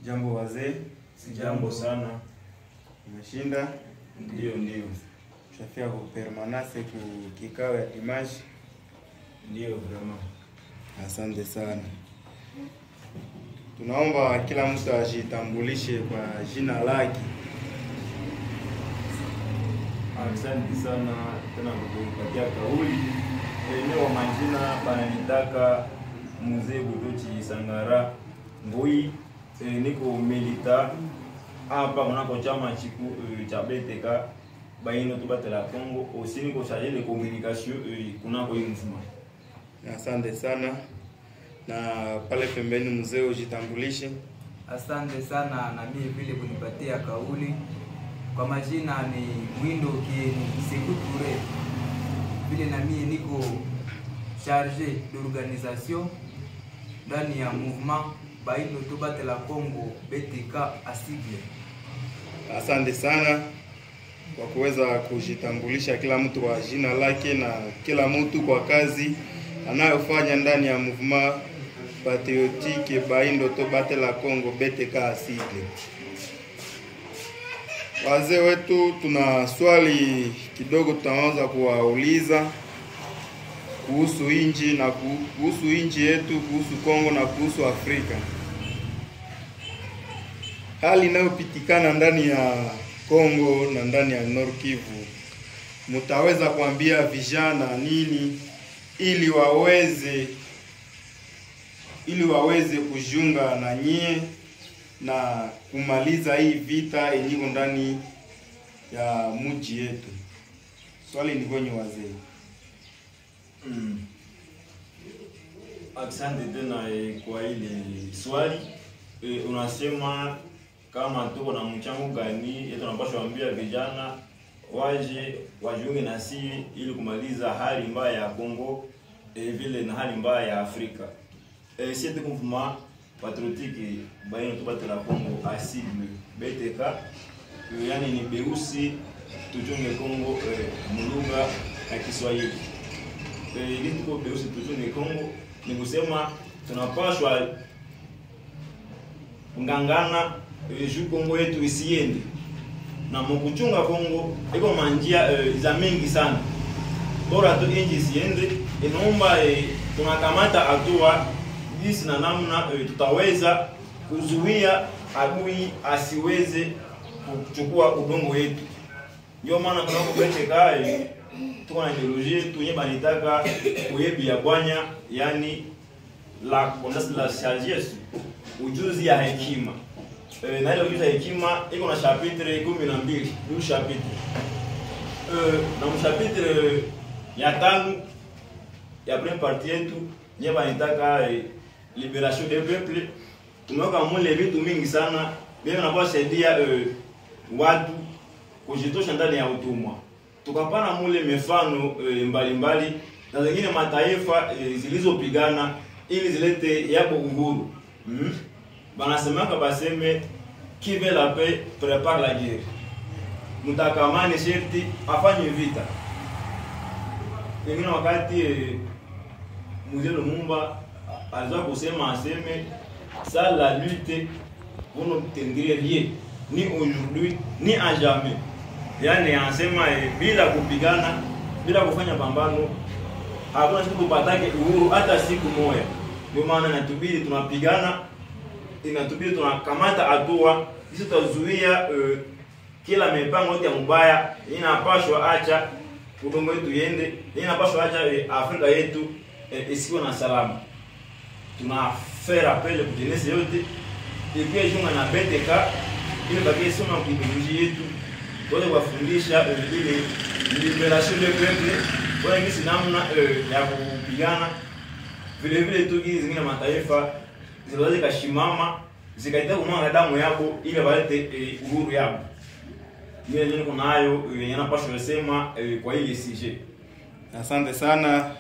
Jambo wazee. Sijambo sana. Umeshinda? Ndio, ndio. Ushafika ku permanence ku kikao ya dimanche? Ndio, vraiment. Asante sana. Tunaomba kila mtu ajitambulishe kwa jina lake. Asante sana tena kutupatia kauli. Eneo majina bananitaka Mzee Butochi Sangara Ngoi, niko milita hapa kunako chama chiku cha BTK Baino Tubatela Congo, aussi niko chargé de communication kunako mouvement. Asante sana. Na pale pembeni mzee ujitambulishe. Asante sana na mimi vile kunipatia kauli. Kwa majina ni Mwindo Kieni Sekou Touré. Vile na mimi niko chargé d'organisation ndani ya mouvement Baino Tubatela Congo BTK Asigle. Asante sana kwa kuweza kujitambulisha kila mtu kwa jina lake na kila mtu kwa kazi anayofanya ndani ya mouvement patriotique Baindo Tobatela Congo BTK Asigle. Wazee wetu, tuna swali kidogo tutaanza kuwauliza kuhusu inji na kuhusu inji yetu, kuhusu Kongo na kuhusu Afrika. Hali inayopitikana ndani ya Kongo na ndani ya Nord Kivu, mutaweza kuambia vijana nini ili waweze kujiunga na nyie na kumaliza hii vita yenye ndani ya mji yetu? Swali ni kwenye wazee. Asante tena kwa ile swali. Unasema kama tuko na mchango gani yetu tunapaswa kuambia vijana waje wajiunge na sisi ili kumaliza hali mbaya ya Kongo vile na hali mbaya ya Afrika. Sisi tuko mouvement patriotique Baino Tubatela Congo Asigle BTK, yani ni Beusi tuchunge Kongo mulugha ya Kiswahili. Ili tuko Beusi tuchunge Kongo ni kusema tunapaswa ngangana juu Kongo yetu isiende. Na mkuchunga Kongo iko manjia za mingi sana. Bora tu inji isiende, inaomba tunakamata hatua jinsi na namna tutaweza kuzuia adui asiweze kuchukua udongo wetu. Ndio maana tunako BTK tuko na ideologie yetu yenye banitaka kuyebi ya bwanya, yani la connaissance la sagesse, ujuzi ya hekima. Na ile ujuzi ya hekima iko na chapitre 12, ni chapitre. Na chapitre ya 5 ya première partie yetu yenye banitaka libération des peuples, tumeweka mule vitu mingi sana bila tunakuwa saidia watu kujitosha ndani ya utumwa. Tukapana mule mifano mbalimbali na zingine mataifa zilizopigana ili zilete yabo uhuru. Banasemaka baseme qui veut la paix prépare la guerre. Mtakamani sherti afanye vita. Wengine wakati Mzee Lumumba alianza kusema aseme ça la lutte vous n'obtiendrez rien ni aujourd'hui ni à jamais. Yani anasema bila kupigana, bila kufanya pambano hakuna siku tupatake uhuru hata siku moja. Ndio maana inatubidi tunapigana, inatubidi tunakamata hatua sisi tutazuia kila mipango yote ya mbaya inapaswa acha udongo wetu yende, inapaswa acha Afrika yetu isiwe na salama. Tuna faire appel pour jeunesse yote et puis junga na BTK ili bakie soma ideologie yetu tuweze kuwafundisha ile liberation du peuple kwa nini namna ya kupigana. Vile vile tu hizi zingine mataifa zinaweza kashimama zikaita kumwaga damu yako ili walete uhuru yao. Mimi niko nayo yenye napaswa kusema kwa hili sujet. Asante sana.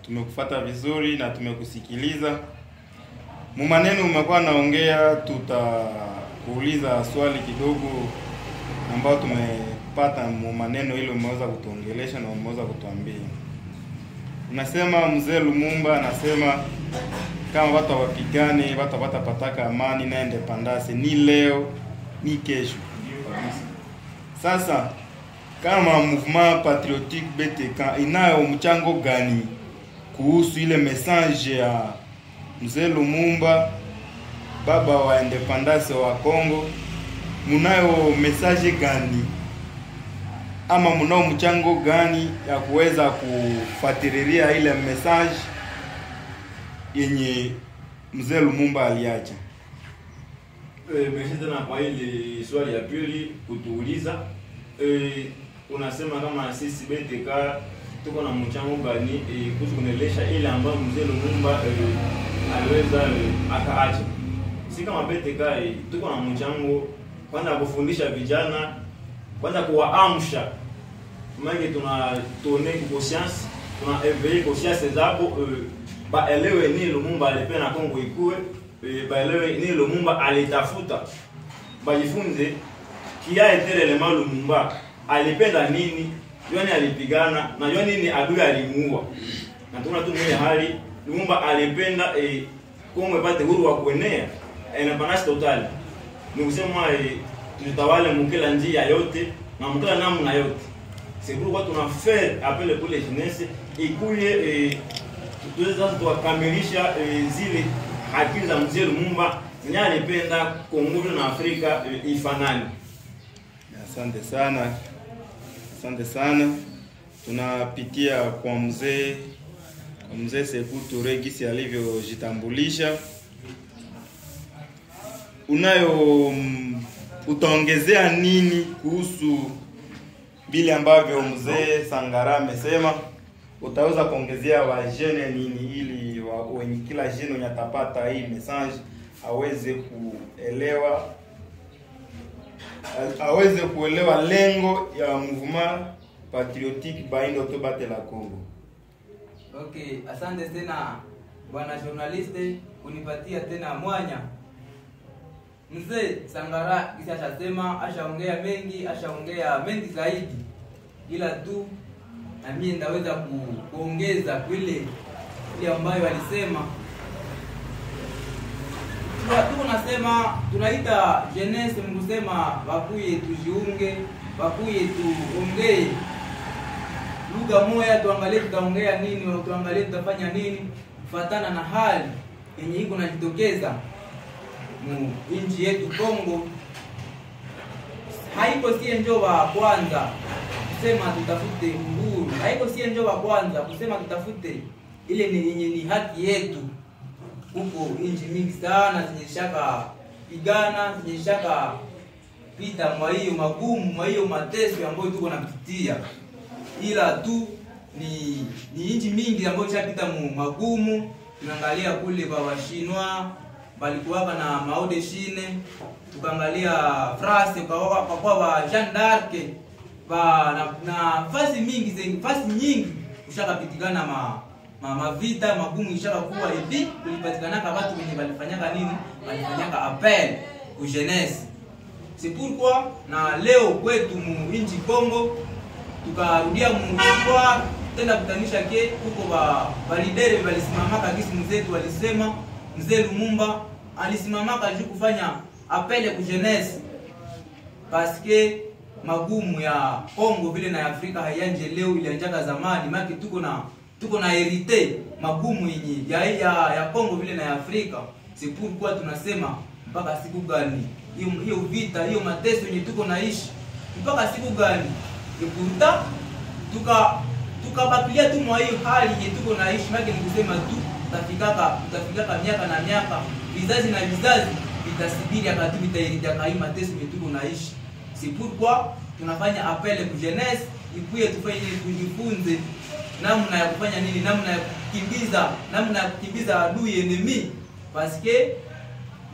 Tumekufuata vizuri na tumekusikiliza. Mumaneno umekuwa naongea, tutakuuliza swali kidogo ambao tumepata mumaneno ile umeweza kutuongelesha na umeweza kutuambia. Unasema Mzee Lumumba anasema Kama watu wapigane, watu watapataka amani na independence ni leo ni kesho. Sasa kama Mouvement Patriotique BTK inayo mchango gani kuhusu ile message ya Mzee Lumumba, baba wa independence wa Kongo? Munayo message gani ama munao mchango gani ya kuweza kufuatilia ile message yenye Mzee Lumumba aliacha? Merci tena kwa ile swali ya pili kutuuliza. Unasema kama sisi BTK tuko na mchango gani kuhusu kuendelesha ile ambayo Mzee Lumumba aliweza akaacha. Si kama BTK tuko na mchango kwanza kufundisha vijana, kwanza kuwaamsha. Maana tuna tourner conscience, tuna éveiller conscience zabo, baelewe ni Lumumba alipenda Kongo ikue, baelewe ni Lumumba alitafuta. Bajifunze qui a été réellement Lumumba, alipenda nini, yoni alipigana na yoni ni adui alimuua. Na tuna tu mwenye hali Lumumba alipenda Kongo ipate huru wa kuenea, independence totale. Ni kusema tutawale mukila njia yote na mukila namna yote. C'est pourquoi tuna faire appel pour les jeunesse ikuye tuweze sasa tukamilisha zile haki za Mzee Lumumba zenye alipenda Kongo na Afrika ifanane. Asante sana. Asante sana. Tunapitia kwa mzee Sekou Touré gisi alivyojitambulisha. Unayo utaongezea nini kuhusu vile ambavyo mzee Sangara amesema? Utaweza kuongezea wa jeune nini ili wenye kila jeune mwenye atapata hii message aweze kuelewa lengo ya Mouvement Patriotique Baindo Tobatela Congo? Okay, asante tena bwana journaliste kunipatia tena mwanya. Mzee Sangara kisha ashasema, ashaongea mengi zaidi, ila tu na mimi ndaweza kuongeza kile ile ambayo alisema. Tuko nasema tunaita jeunesse mkusema wakuye tujiunge, wakuye tuongee lugha moja, tuangalie tutaongea nini, tuangalie tutafanya nini kufuatana na hali yenye iko najitokeza mu inchi yetu Kongo. Haiko sie njo wa kwanza kusema tutafute uhuru, haiko sie njo wa kwanza kusema tutafute ile ni yenye ni haki yetu. Huko inchi mingi sana zenye pigana, zenye pita mwa hiyo magumu, mwa hiyo mateso ambayo tuko napitia, ila tu ni inchi mingi ambayo chapita mu magumu. Tunaangalia kule kwa Washinwa balikuwa na Mao de Chine, tukaangalia France kwa wa Jeanne d'Arc na fasi mingi zengi, fasi nyingi ushakapitikana mavita magumu ishakakuwa epi kulipatikana watu wenye balifanyaka nini, balifanyaka appel ku jeunesse. C'est pourquoi na leo kwetu mu inchi Kongo tukarudia mu histoire tena kutanisha ke huko ba leader balisimamaka gisi mzee walisema. Mzee Lumumba alisimamaka juu kufanya appel ku jeunesse parce que magumu ya Kongo vile na Afrika hayanje leo, ilianjaka zamani. Maki tuko na hérité magumu yenye ya Kongo vile na Afrika. C'est pourquoi tunasema mpaka siku gani hiyo vita, hiyo mateso yenye tuko naishi mpaka siku gani? Et pourtant tukabakilia tu mwa hiyo hali yenye tuko naishi. Maki ni kusema tu tutafikaka miaka na miaka, vizazi na vizazi vitasibiri akati vitairidia kai mateso yenye tuko naishi. C'est pourquoi tunafanya appel ku jeunesse ikuye tufanye kujifunze namna ya kufanya nini, namna ya kukimbiza, namna ya kukimbiza adui enemy, parce que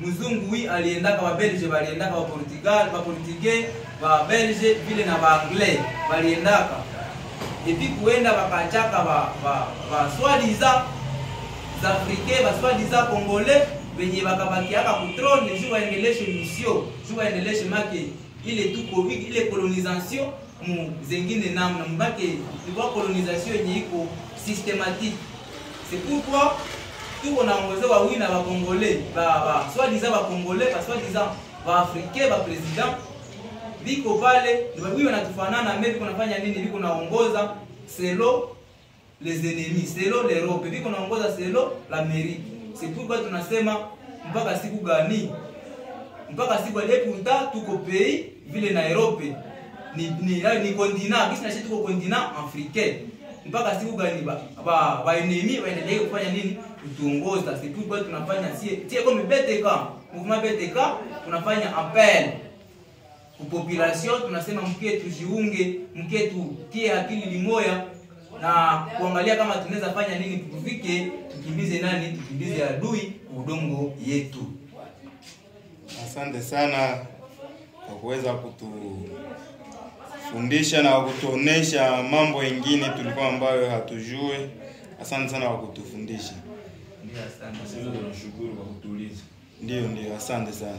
mzungu wi aliendaka wa Belge, baliendaka wa Portugal, ba Portugais, ba Belge vile na ba Anglais baliendaka. Et puis kuenda bakachaka ba soi-disant Africains, ba soi-disant Congolais benye bakabakiaka ku trône juu waendeleshe mission, juu waendeleshe make ile tu Covid, ile colonisation mu zengine namna mbake ilikuwa colonisation yenye iko systématique. C'est pourquoi Tuko naongozewa wi na Bakongole, ba soi-disant Bakongole, ba soi-disant ba Africain, ba président biko pale, ni wanatufanana, mais biko nafanya nini? Biko naongoza selon les ennemis, selon l'Europe, biko naongoza selon l'Amérique. C'est pourquoi tunasema mpaka siku gani? Mpaka siku gani? Pourtant tuko pays vile na Europe ni continent, kisi na tuko continent africain. Mpaka siku gani ba ennemi waendelee kufanya nini? Kutuongoza. C'est pourquoi tunafanya sie tie comme BTK, mouvement BTK, tunafanya appel ku population, tunasema mkie tujiunge, mkie tutie akili limoya na kuangalia kama tunaweza fanya nini tufike, tukimbize nani, tukimbize adui udongo yetu. Asante sana kwa kuweza kutufundisha na kutuonesha mambo mengine tulikuwa ambayo hatujue. Asante sana kwa kutufundisha. Ndio, asante. Sisi tunashukuru kwa kutuuliza. Ndio, ndio, asante sana.